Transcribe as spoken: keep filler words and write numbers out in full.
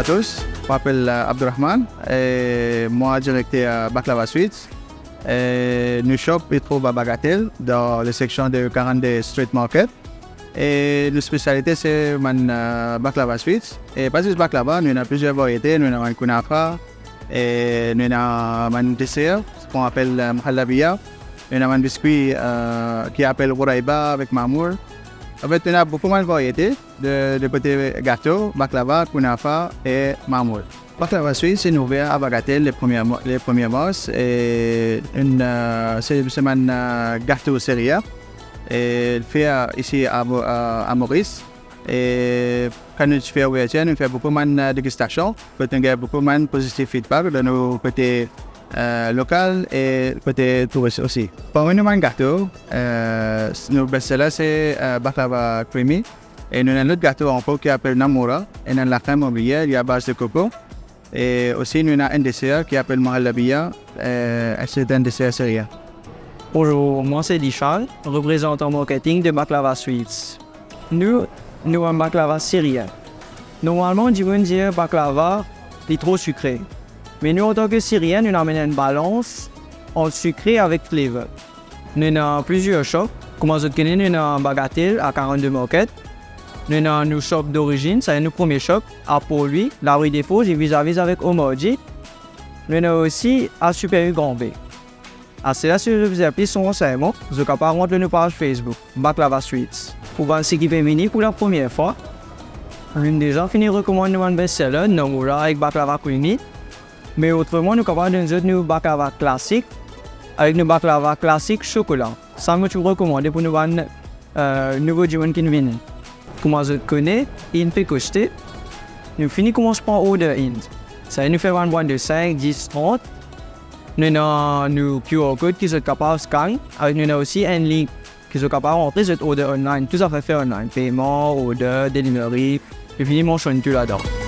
à tous, mo apel, euh, Abdourahmane, e mwa direkter, euh, Baklava Sweets. E nou shop, li trouv a Bagatelle, dan le seksion de quarante-deux Street Market. E nou spesialite se bann, euh, baklava sweets. E pa zis baklava, nou ena plizier variete, nou ena bann kunafa, e nou ena bann deser, ki apel, euh, mahalabia. Nou ena bann biskwi, euh, ki apel ghoraiba avek mamour. Anfet, nou ena boukou bann variete de, de kote gato, baklava, kunafa e mamour. Baklava Sweets, se nou ouver a Bagatelle le premie mo-, le premie mars, e enn, euh, se, se bann, euh, gato seria, e fer isi a Mo-, a, a Moris. E kan nou ti fer ouvertir, nou fer boukou bann, euh, degistasion, kot nou gagn boukou bann pozitif feedback dan nou kote, euh, lokal e kote touris osi. Parmi nou bann gato, euh, nou best seller se, euh, baklava creamy, e nou ena lot gato ankor ki apel Namora, ena lakrem mobilier, li a baz de koko. E osi nou ena enn deser ki apel mahalabia, euh, se enn deser seria. Bonzour, mwa se Dishal, reprezantan marketing de Baklava Sweets. Nou, nou enn baklava sirien. Normalman, dimoun dir baklava, li tro sikre. Me nou, antan ke sirien, nou amenn enn balans ant sikre avek flavor. Nou ena plizier shop, kouma zot kone, nou ena Bagatelle a quarante-deux Market. Nou ena nou shop dorizinn, sa nou premie shop, a Port-Louis, Larue des Forges, vizaviz avek Omardi. Nou ena osi a Super U Grand Baie. Aster la, si zot bizin plis ransegnman, zot kapav rant lor nou paz Facebook, Baklava Sweets. Pou bann seki pe vini pou la premie fwa, nou deza fini rekomann nou bann best seller, Namora ek baklava creamy. Me otreman, nou kapav donn zot nou baklava klasik, avek nou baklava klasik sokola. Sa mo ti pou rekomande pou nou bann, euh, nouvo dimoun ki vini. Kouma zot kone, Inn pe koste, nou fini koumans pran order Inn. Sa nou fer bann bwat de sink, dis, trant. Nou ena nou QR code ki zot kapav scan, avek nou ena osi enn link ki zot kapav rantre, zot order online, tou zafer fer online, peyman, order, delivery, nou fini mansionn tou ladan.